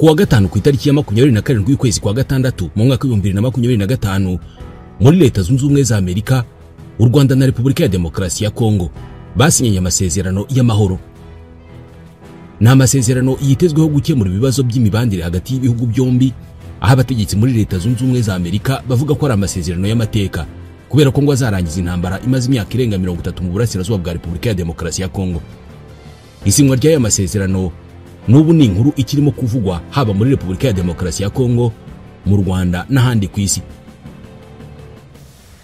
Ku wa gatanu ku itariki ya 27 y'ukwezi kwa gatandatu mu mwaka wa 2025 muri Leta Zunze Ubumwe za Amerika, u Rwanda na Repubulika ya Demokarasi ya Kongo basinyanye amasezerano y'amahoro. Ni amasezerano yitezweho gukemura ibibazo by'imibanire hagati y'ibihugu byombi, aho abategetsi muri Leta Zunze Ubumwe za Amerika bavuga ko ari amasezerano y'amateka kubera ko ngo azarangiza intambara imaze imyaka irenga 30 mu burasirazuba bwa Repubulika ya Demokarasi ya Kongo. Isinywa ry'aya masezerano n'ubu ni inkuru ikirimo kuvugwa haba muri Repubulika ya Demokarasi ya Kongo, mu Rwanda n'ahandi ku isi.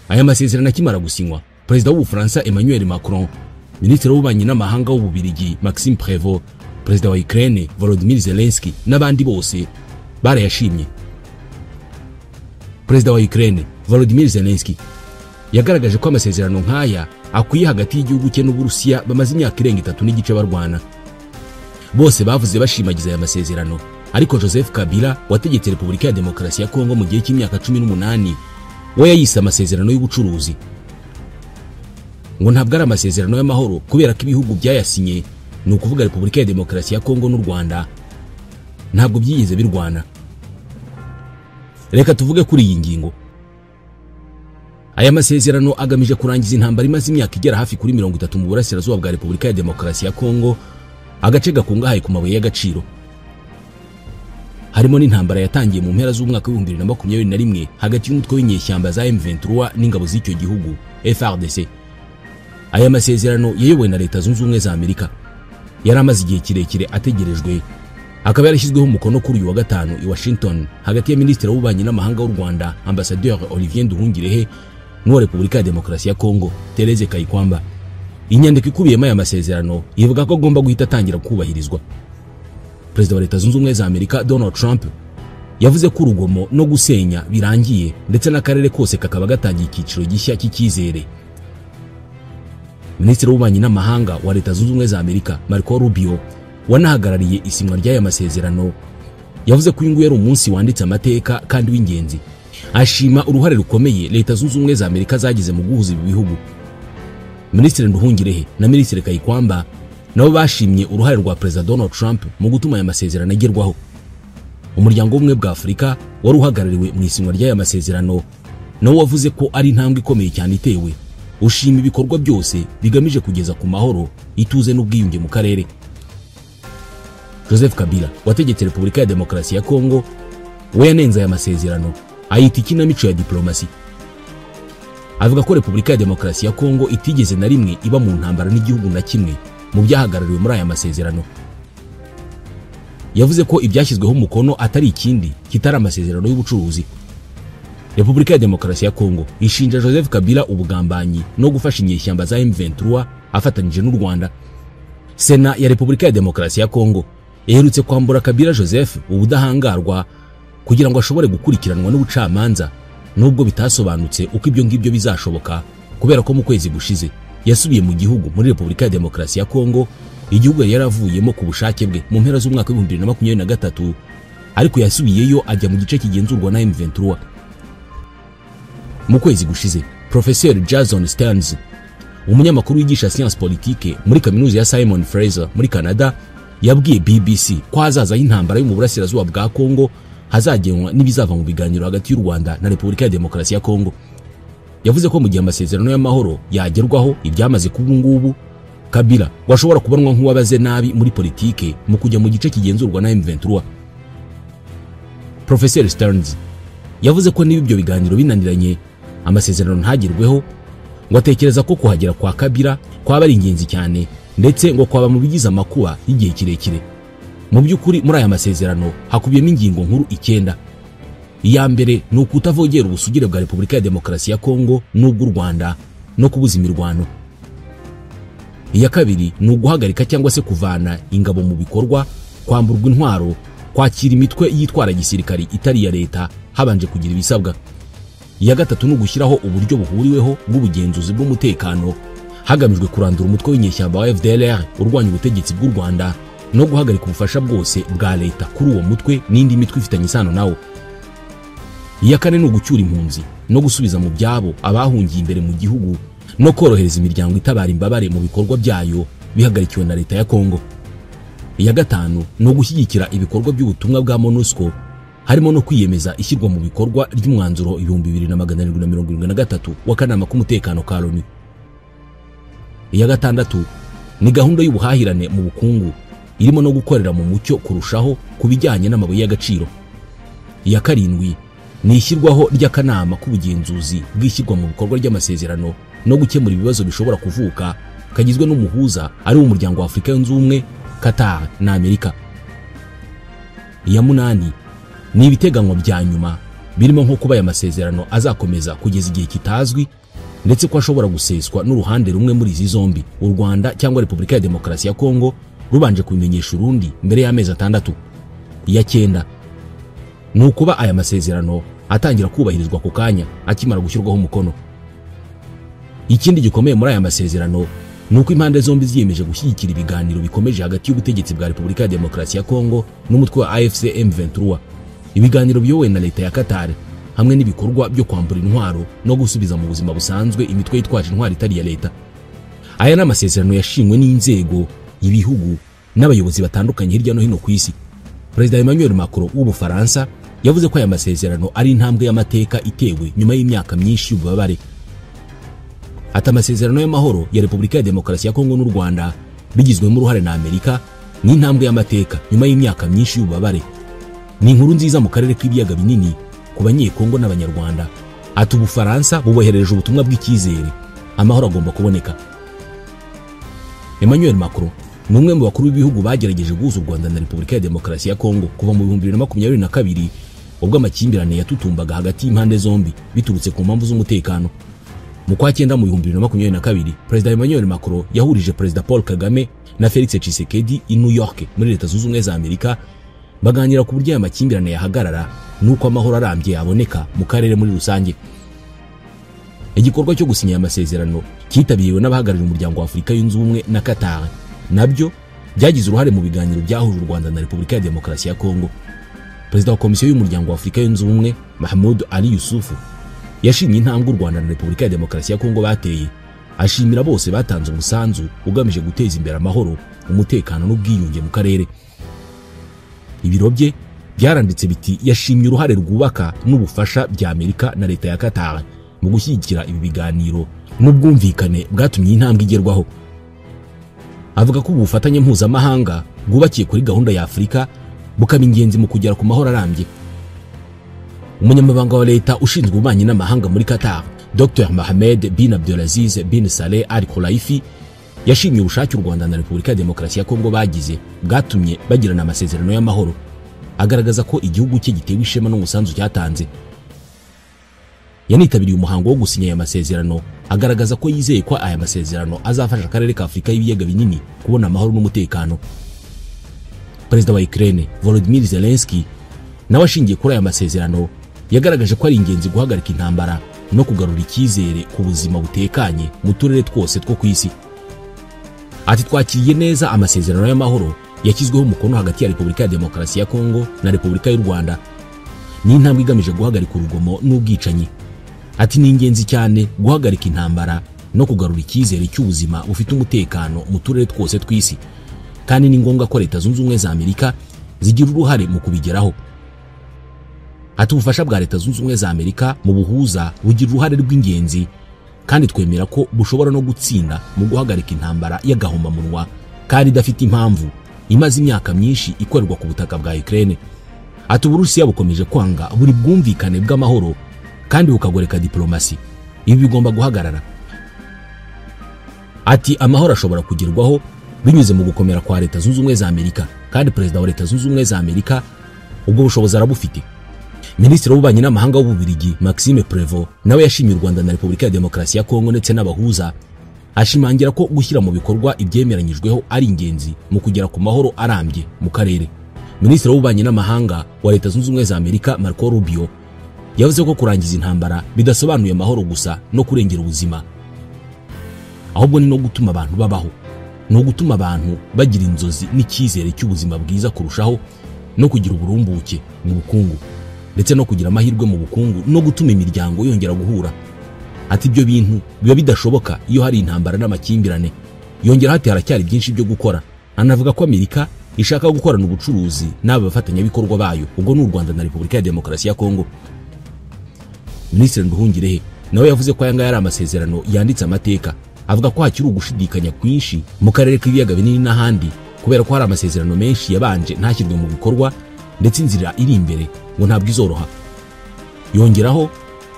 Aya masezerano akimara gusinywa, Perezida w'Ubufaransa Emmanuel Macron, Minisitiri w'Ububanyi n'Amahanga w'Ububirigi Maxime Prévost, Perezida wa Ukraine Volodymyr Zelensky n'abandi bose barayashimye. Perezida wa Ukraine Volodymyr Zelensky yagaragaje ko amasezerano nk'aya akwiye hagati y'igihugu cye n'Uburusiya bamaze imyaka irenga 3.5 barwana. Bose bavuze bashimagiza aya masezerano, ariko Joseph Kabila wategetse Repubulika ya Demokarasi ya Kongo mu gihe cy'imyaka 18 we yayise amasezerano y'ubucuruzi. Ngo ntabwo ari amasezerano y'amahoro kubera ko ibihugu byayasinye, ni ukuvuga Repubulika ya Demokarasi ya Kongo n'u Rwanda, ntabwo byigeze birwana. Reka tuvuge kuri iyi ngingo. Aya masezerano agamije kurangiza intambara imaze imyaka igera hafi kuri 30 mu burasirazuba bwa Repubulika ya Demokarasi ya Kongo, agace gakungahaye ku mabuye y'agaciro. Harimo n'intambara yatangiye mu mpera z'umwaka wa 2021 hagati y'umutwe w'inyeshyamba za M23 n'ingabo z'icyo gihugu FARDC. Aya masezerano yayobowe na Leta Zunze Ubumwe za Amerika, yari amaze igihe kirekire ategerejwe, akaba yarashyizweho umukono kuri uyu wa gatanu i Washington hagati ya Minisitiri w'Ububanyi n'Amahanga w'u Rwanda Ambassadeur Olivier Nduhungirehe n'uwa Repubulika ya Demokarasi ya Kongo Therese Kayikwamba. Inyandiko ikubiyemo aya masezerano ivuga ko agomba guhita atangira kubahirizwa. Perezida wa Leta Zunze Ubumwe za Amerika Donald Trump yavuze ko urugomo no gusenya birangiye, ndetse n'akarere kose kakaba gatangiye icyiciro gishya cy'icyizere. Minisitiri w'Ububanyi n'Amahanga wa Leta Zunze Ubumwe za Amerika Marco Rubio wanahagarariye isinywa ry'aya masezerano yavuze ko uyu nguyu ari umunsi wanditse amateka kandi w'ingenzi, ashima uruhare rukomeye Leta Zunze Ubumwe za Amerika zagize mu guhuza ibi bihugu. Minisitiri Nduhungirehe na Minisitiri Kayikwamba nabo bashimye uruhare rwa Perezida Donald Trump mu gutuma aya masezerano agerwaho. Umuryango w'Ubumwe bwa Afurika wari uhagarariwe mu isinywa ry'aya masezerano nawo wavuze ko ari intambwe ikomeye cyane itewe, ushima ibikorwa byose bigamije kugeza ku mahoro, ituze n'ubwiyunge mu karere. Joseph Kabila wategetse Repubulika ya Demokarasi ya Kongo we yanenze aya masezerano, ayita ikinamico ya diplomasi. Avuga ko Repubulika ya Demokarasi ya Kongo itigeze na rimwe iba mu ntambara n'igihugu na kimwe mu byahagarariwe muri aya masezerano. Yavuze ko ibyashyizweho umukono atari ikindi kitari amasezerano y'ubucuruzi. Repubulika ya Demokarasi ya Kongo ishinja Joseph Kabila ubugambanyi no gufasha inyeshyamba za M23 afatanyije n'u Rwanda. Sena ya Repubulika ya Demokarasi ya Kongo iherutse kwambura Kabila Joseph ubudahangarwa kugira ngo ashobore gukurikiranwa n'ubucamanza, nubwo bitasobanutse uko ibyo ngibyo bizashoboka kubera ko mu kwezi gushize yasubiye mu gihugu muri Repubulika ya Demokarasi ya Kongo, igihugu yari yaravuyemo ku bushake bwe mu mpera z'umwaka wa 2023, ariko yasubiyeyo ajya mu gice kigenzurwa na M23. Mu kwezi gushize, Professeur Jason Stearns, umunyamakuru wigisha science politique muri kaminuza ya Simon Fraser muri Canada, yabwiye BBC ko hazaza y'intambara yo mu burasirazuba bwa Kongo hazagenwa n'ibizava mu biganiro hagati y'u Rwanda na Repubulika ya Demokarasi ya Kongo. Yavuze ko mu gihe amasezerano y'amahoro yagerwaho ibyamaze kuba ngubu, Kabila washobora kubanwa nk'uwabaze nabi muri politike mu kujya mu gice kigenzurwa na M23. Professor Stearns yavuze ko niba ibyo biganiro binaniranye amasezerano ntagerweho, ngo atekereza ko kuhagera kwa Kabila kwaba ari ingenzi cyane, ndetse ngo kwaba mu bigize amakuba y'igihe kirekire. Mu by'ukuri muri aya masezerano hakubiyemo ingingo nkuru 9. Iya mbere ni ukutavogera ubusugire bwa Repubulika ya Demokarasi ya Kongo n'ubw'u Rwanda no kubuza imirwano. Iya kabiri ni uguhagarika cyangwa se kuvana ingabo mu bikorwa, kwamburwa intwaro, kwakira imitwe yitwara gisirikari itari iya leta habanje kugira ibisabwa. Iya gatatu ni ugushyiraho uburyo buhuriweho bw'ubugenzuzi bw'umutekano hagamijwe kurandura umutwe w'inyeshyamba wa FDLR urwanya ubutegetsi bw'u Rwanda no guhagarika ubufasha bwose bwa leta kuri uwo mutwe n'indi mitwe ifitanye isano nawo. Iya kane ni ugucyura impunzi no gusubiza mu byabo abahungiye imbere mu gihugu no korohereza imiryango itabara imbabare mu bikorwa byayo bihagarikiwe na leta ya Kongo. Iya gatanu ni ugushyigikira ibikorwa by'ubutumwa bwa MONUSCO, harimo no kwiyemeza ishyirwa mu bikorwa ry'umwanzuro 2773 w'akanama k'umutekano ka Loni. Iya gatandatu ni gahunda y'ubuhahirane mu bukungu irimo no gukorera mu mucyo kurushaho ku bijyanye n'amabuye y'agaciro. Iya karindwi ni ishyirwaho ry'akanama k'ubugenzuzi bw'ishyirwa mu bikorwa ry'amasezerano no gukemura ibibazo bishobora kuvuka, kagizwe n'umuhuza ari umuryango wa Afurika Yunze Ubumwe, Qatar na Amerika. Iya munani ni ibiteganywa bya nyuma birimo nko kuba aya masezerano azakomeza kugeza igihe kitazwi, ndetse ko ashobora guseswa n'uruhande rumwe muri izi zombi, u Rwanda cyangwa Repubulika ya Demokarasi ya Kongo, rubanje kubimenyesha urundi mbere y'amezi 6. Iya cyenda ni ukuba aya masezerano atangira kubahirizwa ku kanya akimara gushyirwaho umukono. Ikindi gikomeye muri aya masezerano ni uko impande zombi ziyemeje gushyigikira ibiganiro bikomeje hagati y'ubutegetsi bwa Repubulika ya Demokarasi ya Kongo n'umutwe wa AFC M23, ibiganiro biyobowe na leta ya Qatar, hamwe n'ibikorwa byo kwambura intwaro no gusubiza mu buzima busanzwe imitwe yitwaje intwaro itari iya leta. Aya ni amasezerano yashimwe n'inzego, ibihugu n'abayobozi batandukanye hirya no hino ku isi. Perezida Emmanuel Macron w'Ubufaransa yavuze ko aya masezerano ari intambwe y'amateka itewe nyuma y'imyaka myinshi y'ububabare. Ati amasezerano y'amahoro ya Repubulika ya Demokarasi ya Kongo n'u Rwanda bigizwemo uruhare na Amerika ni intambwe y'amateka nyuma y'imyaka myinshi y'ububabare. Ni inkuru nziza mu karere k'ibiyaga binini ku Banyekongo n'Abanyarwanda. Ati Ubufaransa buboherereje ubutumwa bw'icyizere, amahoro agomba kuboneka. Emmanuel Macron ni umwe mu bakuru b'ibihugu bagerageje guhuza u Rwanda na Repubulika ya Demokarasi ya Kongo kuva mu 2022 ubwo amakimbirane yatutumbaga hagati y'impande zombi biturutse ku mpamvu z'umutekano. Mu kwa cyenda mu 2022, Perezida Emmanuel Macron yahurije Perezida Paul Kagame na Felix Tshisekedi i New York muri Leta Zunze Ubumwe za Amerika, baganira ku buryo aya makimbirane yahagarara n'uko amahoro arambye yaboneka mu karere muri rusange. Igikorwa cyo gusinya aya masezerano cyitabiriwe n'abahagarariye umuryango wa Afurika Yunze Ubumwe na Qatar, nabyo byagize uruhare mu biganiro byahuje u Rwanda na Repubulika ya Demokarasi ya Kongo. Perezida wa Komisiyo y'Umuryango wa Afurika Yunze Ubumwe Mahmoud Ali Yusufu yashimye intambwe u Rwanda na Repubulika ya Demokarasi ya Kongo bateye, ashimira bose batanze umusanzu ugamije guteza imbere amahoro, umutekano n'ubwiyunge mu karere. Ibiro bye byaranditse biti yashimye uruhare rwubaka n'ubufasha bya Amerika na leta ya Qatar mu gushyigikira ibi biganiro n'ubwumvikane bwatumye intambwe igerwaho. Avuga ko ubufatanye mpuzamahanga bwubakiye kuri gahunda ya Afurika bukaba ingenzi mu kugera ku mahoro arambye. Umunyamabanga wa leta ushinzwe ububanyi n'amahanga muri Qatar, Dr Mohamed bin Abdulaziz bin Saleh Al Khulaifi, yashimye ubushake u Rwanda na Repubulika ya Demokarasi ya Kongo bagize bwatumye bagirana amasezerano y'amahoro, agaragaza ko igihugu cye gitewe ishema n'umusanzu cyatanze. Yanitabiriye umuhango wo gusinya aya masezerano, agaragaza ko yizeye ko aya masezerano azafasha akarere ka Afurika y'ibiyaga binini kubona amahoro n'umutekano. Perezida wa Ukraine Volodymyr Zelensky nawe ashingiye kuri aya masezerano yagaragaje ko ari ingenzi guhagarika intambara no kugarura icyizere ku buzima butekanye mu turere twose two ku isi. Ati twakiriye neza amasezerano y'amahoro yashyizweho umukono hagati ya Repubulika ya Demokarasi ya Kongo na Repubulika y'u Rwanda. Ni intambwe igamije guhagarika urugomo n'ubwicanyi. Ati ni ingenzi cyane guhagarika intambara no kugarura icyizere cy'ubuzima bufite umutekano mu turere twose tw'isi, kandi ni ngombwa ko Leta Zunze Ubumwe za Amerika zigira uruhare mu kubigeraho. Ati ubufasha bwa Leta Zunze Ubumwe za Amerika mu buhuza bugira uruhare rw'ingenzi, kandi twemera ko bushobora no gutsinda mu guhagarika intambara y'agahomamunwa kandi idafite impamvu imaze imyaka myinshi ikorerwa ku butaka bwa Ukraine. Ati Uburusiya bukomeje kwanga buri bwumvikane bw'amahoro kandi bukagoreka diplomasi. Ibi bigomba guhagarara. Ati amahoro ashobora kugerwaho binyuze mu gukomera kwa Leta Zunze Ubumwe za Amerika, kandi Perezida wa Leta Zunze Ubumwe za Amerika ubwo bushobozi arabufite. Minisitiri w'Ububanyi n'Amahanga w'Ububiligi Maxime Prévost nawe yashimye u Rwanda na Repubulika ya Demokarasi ya Kongo ndetse n'abahuza, ashimangira ko gushyira mu bikorwa ibyemeranyijweho ari ingenzi mu kugera ku mahoro arambye mu karere. Minisitiri w'Ububanyi n'Amahanga wa Leta Zunze Ubumwe za Amerika Marco Rubio yavuze ko kurangiza intambara bidasobanuye amahoro gusa no kurengera ubuzima, ahubwo ni no gutuma abantu babaho, no gutuma abantu bagira inzozi n'icyizere cy'ubuzima bwiza kurushaho, no kugira uburumbuke mu bukungu ndetse no kugira amahirwe mu bukungu, no gutuma imiryango yongera guhura. Ati ibyo bintu biba bidashoboka iyo hari intambara n'amakimbirane. Yongera ati haracyari byinshi byo gukora. Anavuga ko Amerika ishaka gukorana ubucuruzi n'aba bafatanyabikorwa bayo, ubwo ni u Rwanda na Repubulika ya Demokarasi ya Kongo. Minisitiri Nduhungirehe nawe yavuze ko aya ngaya ari amasezerano yanditse amateka, avuga ko hakiri ugushidikanya kwinshi mu karere k'ibiyaga binini n'ahandi kubera ko hari amasezerano menshi yabanje ntashyirwe mu bikorwa, ndetse inzira iri imbere ngo ntabwo izoroha. Yongeraho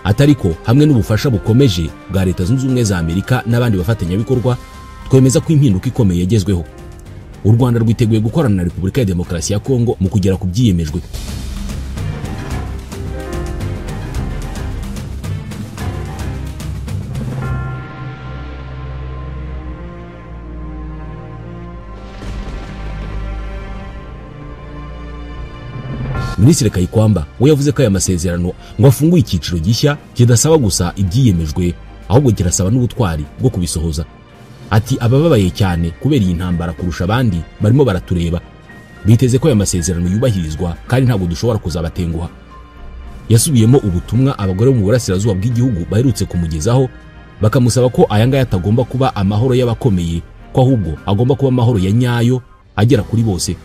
atariko hamwe n'ubufasha bukomeje bwa Leta Zunze Ubumwe za Amerika n'abandi bafatanyabikorwa, twemeza ko impinduka ikomeye yagezweho. U Rwanda rwiteguye gukorana na Repubulika ya Demokarasi ya Kongo mu kugera ku byiyemejwe. Minisitiri Kayikwamba we yavuze ko aya masezerano ngo afunguye icyiciro gishya kidasaba gusa ibyiyemejwe, ahubwo kirasaba n'ubutwari bwo kubisohoza. Ati abababaye cyane kubera iyi ntambara kurusha abandi barimo baratureba, biteze ko aya masezerano yubahirizwa kandi ntabwo dushobora kuzabatenguha. Yasubiyemo ubutumwa abagore bo mu burasirazuba bw'igihugu baherutse kumugezaho, bakamusaba ko aya ngaya atagomba kuba amahoro y'abakomeye, ko ahubwo agomba kuba amahoro ya nyayo agera kuri bose.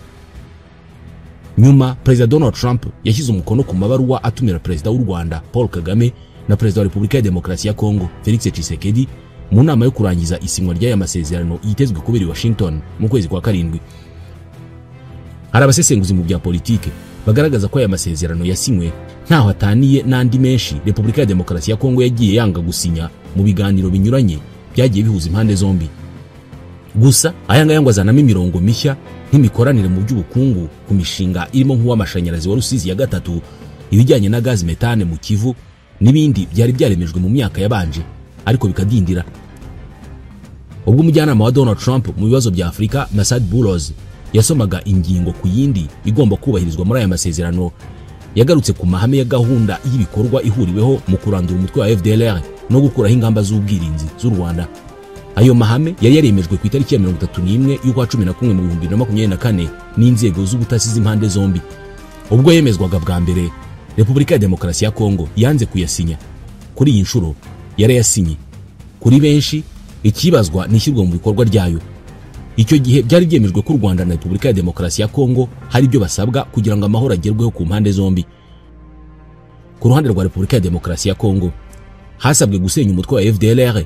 Nyuma Perezida Donald Trump yashyize umukono ku mabaruwa atumira Perezida w'u Rwanda Paul Kagame na Perezida wa Repubulika ya Demokarasi ya Kongo Felix Tshisekedi mu nama yo kurangiza isinywa ry'aya masezerano yitezwe kubera i Washington mu kwezi kwa 7. Hari abasesenguzi mu bya politike bagaragaza ko aya masezerano yasinywe ntaho ataniye n'andi menshi Repubulika ya Demokarasi ya Kongo yagiye yanga gusinya mu biganiro binyuranye byagiye bihuza impande zombi. Gusa aya ngaya ngo azanamo imirongo mishya nk'imikoranire mu by'ubukungu ku mishinga irimo nk'uw'amashanyarazi wa Rusizi ya 3, ibijyanye na gaz metane mu Kivu n'ibindi byari byaremejwe mu myaka yabanje ariko bikadindira. Ubwo umujyanama wa Donald Trump mu bibazo bya Afurika Masad Boulos yasomaga ingingo ku yindi igomba kubahirizwa muri aya masezerano, yagarutse ku mahame ya gahunda y'ibikorwa ihuriweho mu kurandura umutwe wa FDLR no gukuraho ingamba z'ubwirinzi z'u Rwanda. Ayo mahame yari yaremejwe ku itariki ya 31 y'ukwa 11 mu 2024 n'inzego z'ubutasi z'impande zombi. Ubwo yemezwaga bwa mbere, Repubulika ya Demokarasi ya Kongo yanze kuyasinya. Kuri iyi nshuro yarayasinye. Kuri benshi ikibazwa nishyirwa mu bikorwa ryayo. Icyo gihe byari byemejwe ko u Rwanda na Repubulika ya Demokarasi ya Kongo hari ibyo basabwa kugira ngo amahoro agerweho ku mpande zombi. Ku ruhande rwa Repubulika ya Demokarasi ya Kongo hasabwe gusenya umutwe wa FDLR,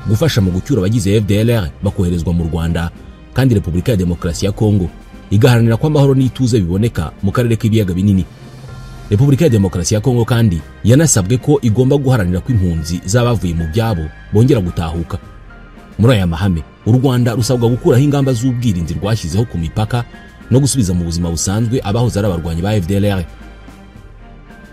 gufasha mu gucyura abagize FDLR bakoherezwa mu Rwanda, kandi Repubulika ya Demokarasi ya Kongo igaharanira ko amahoro n'ituze biboneka mu karere k'ibiyaga binini. Repubulika ya Demokarasi ya Kongo kandi yanasabwe ko igomba guharanira ko impunzi z'abavuye mu byabo bongera gutahuka. Muri aya mahame, u Rwanda rusabwa gukuraho ingamba z'ubwirinzi rwashyizeho ku mipaka no gusubiza mu buzima busanzwe abahoze ari abarwanyi ba FDLR.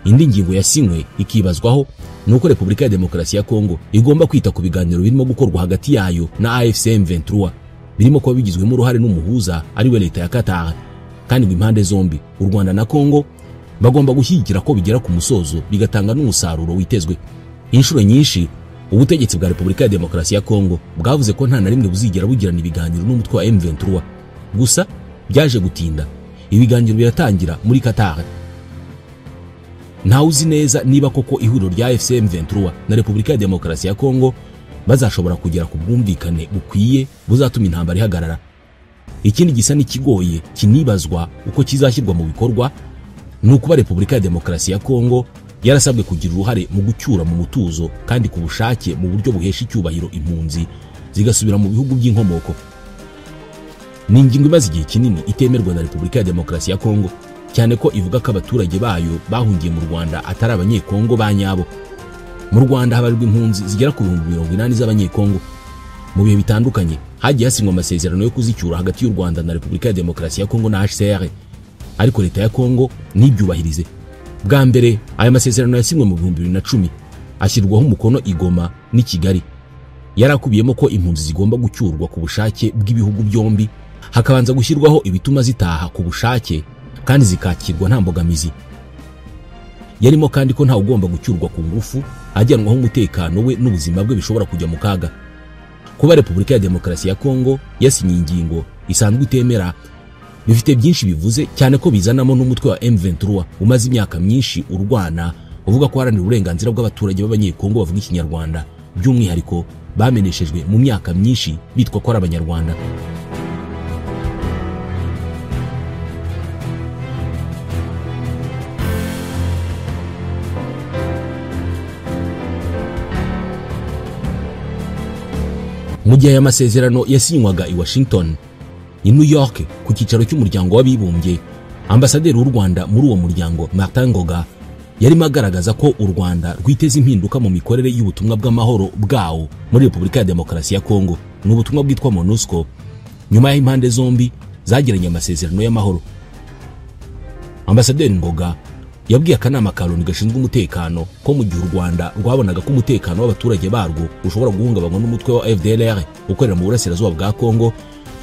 Indi ngingo yasinywe ikibazwaho nuko Repubulika ya Demokarasi ya Kongo igomba kwita ku biganiro birimo gukorwa hagati yayo na AFC M23, birimo kuba bigizwemo uruhare n'umuhuza ari we leta ya Qatar, kandi ngo impande zombi u Rwanda na Kongo bagomba gushyigikira ko bigera ku musozo bigatanga n'umusaruro witezwe. Inshuro nyinshi ubutegetsi bwa Repubulika ya Demokarasi ya Kongo bwavuze ko nta na rimwe buzigera bugirana ibiganiro n'umutwe wa M23. Gusa byaje gutinda, ibiganiro biratangira muri Qatar. Ntawe uzi neza niba koko ihuriro rya AFC M23 na Repubulika ya Demokarasi ya Kongo bazashobora kugera ku bwumvikane bukwiye buzatuma intambara ihagarara. Ikindi gisa n'ikigoye kinibazwa uko kizashyirwa mu bikorwa ni ukuba Repubulika ya Demokarasi ya Kongo yarasabwe kugira uruhare mu gucyura mu mutuzo kandi ku bushake mu buryo buhesha icyubahiro impunzi zigasubira mu bihugu by'inkomoko. Ni ingingo imaze igihe kinini itemerwa na Repubulika ya Demokarasi ya Kongo, cyane ko ivuga ko abaturage bayo bahungiye mu Rwanda atari abanyekongo ba nyabo. Mu Rwanda habarirwa impunzi zigera ku 80,000 z'abanyekongo. Mu bihe bitandukanye hagiye hasinywa amasezerano yo kuzicyura hagati y'u Rwanda na Repubulika ya Demokarasi ya Kongo na HCR, ariko leta ya Kongo ntibyubahirize. Bwa mbere aya masezerano yasinywe mu 2010 ashyirwaho umukono i Goma n'i Kigali. Yarakubiyemo ko impunzi zigomba gucyurwa ku bushake bw'ibihugu byombi, hakabanza gushyirwaho ibituma zitaha ku bushake kandi zikakirwa nta mbogamizi. Yarimo kandi ko nta ugomba gucyurwa ku ngufu ajyanwaho umutekano we n'ubuzima bwe bishobora kujya mu kaga. Kuba Repubulika ya Demokarasi ya Kongo yasinye ingingo isanzwe itemera bifite byinshi bivuze, cyane ko bizanamo n'umutwe wa M23 umaze imyaka myinshi urwana uvuga ko haranira uburenganzira bw'abaturage b'abanyekongo bavuga ikinyarwanda, by'umwihariko bameneshejwe mu myaka myinshi bitwa ko ari abanyarwanda. Mu gihe aya masezerano yasinywaga i Washington, i New York ku cyicaro cy'umuryango w'abibumbye, ambasaderi w'u Rwanda muri uwo muryango Martin Ngoga yarimo agaragaza ko u Rwanda rwiteze impinduka mu mikorere y'ubutumwa bw'amahoro bwawo muri Repubulika ya Demokarasi ya Kongo. Ni ubutumwa bwitwa MONUSCO, nyuma y'impande zombi zagiranye amasezerano y'amahoro. Ambasaderi Ngoga yabwiye akanama ka Loni gashinzwe umutekano ko mu gihe u Rwanda rwabonaga ko umutekano w'abaturage barwo ushobora guhungabanywa n'umutwe wa FDLR ukorera mu burasirazuba bwa Kongo,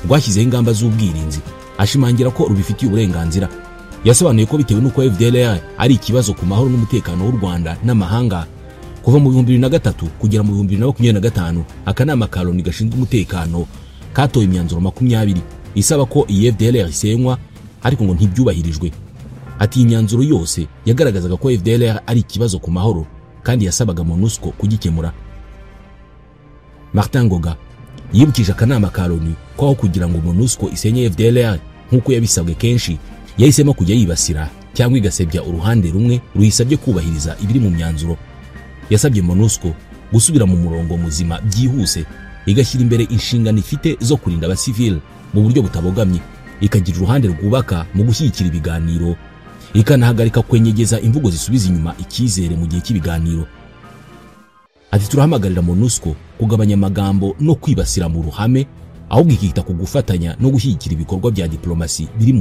rwashyizeho ingamba z'ubwirinzi, ashimangira ko rubifitiye uburenganzira. Yasobanuye ko bitewe n'uko FDLR ari ikibazo ku mahoro n'umutekano w'u Rwanda n'amahanga, kuva mu 2003 kugera mu 2025 akanama ka Loni gashinzwe umutekano katoye imyanzuro 20 isaba ko iyi FDLR isenywa, ariko ngo ntibyubahirijwe. Ati imyanzuro yose yagaragazaga ko FDLR ari ikibazo ku mahoro kandi yasabaga MONUSCO kugikemura. Martin Ngoga yibukije akanama ka Loni ko aho kugira ngo MONUSCO isenye FDLR nk'uko yabisabwe kenshi, yahisemo kujya yibasira cyangwa igasebya uruhande rumwe ruyisabye kubahiriza ibiri mu myanzuro. Yasabye MONUSCO gusubira mu murongo muzima byihuse, igashyira imbere inshingano ifite zo kurinda abasivile mu buryo butabogamye, ikagira uruhande rwubaka mu gushyigikira ibiganiro, ikanahagarika kwenyegeza imvugo zisubiza inyuma icyizere mu gihe cy'ibiganiro. Ati turahamagarira MONUSCO kugabanya amagambo no kwibasira mu ruhame, ahubwo ikita ku gufatanya no gushyigikira ibikorwa bya diplomasi biri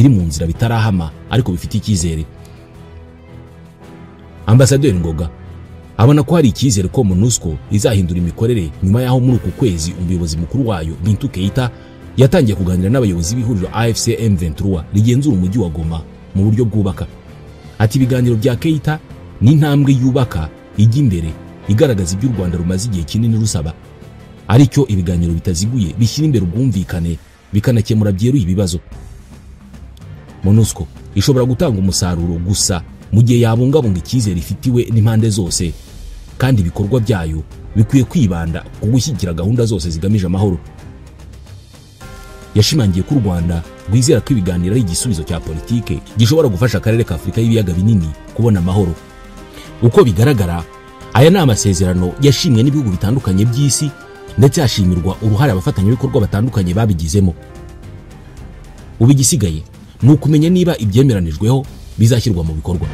mu nzira bitarahama ariko bifite icyizere. Ambasaderi Ngoga abona ko hari icyizere ko MONUSCO izahindura imikorere nyuma y'aho muri uku kwezi umuyobozi mukuru wayo Bintou Keita yatangiye kuganira n'abayobozi b'ihuriro AFC M23 rigenzura umujyi wa Goma mu buryo bwubaka. Ati ibiganiro bya Keita ni intambwe yubaka ijya imbere igaragaza ibyo u Rwanda rumaze igihe kinini rusaba, aricyo ibiganiro bitaziguye bishyira imbere ubwumvikane bikanakemura byeruye ibibazo. MONUSCO ishobora gutanga umusaruro gusa mu gihe yabungabunga icyizere ifitiwe n'impande zose, kandi ibikorwa byayo bikwiye kwibanda ku gushyigikira gahunda zose zigamije amahoro. Yashimangiye ko u Rwanda rwizera ko ibiganiro ari igisubizo cya politike gishobora gufasha akarere ka Afurika y'ibiyaga binini kubona amahoro. Uko bigaragara, aya ni amasezerano yashimwe n'ibihugu bitandukanye by'isi, ndetse hashimirwa uruhare abafatanyabikorwa batandukanye babigizemo. Ubu igisigaye ni ukumenya niba ibyemeranijweho bizashyirwa mu bikorwa.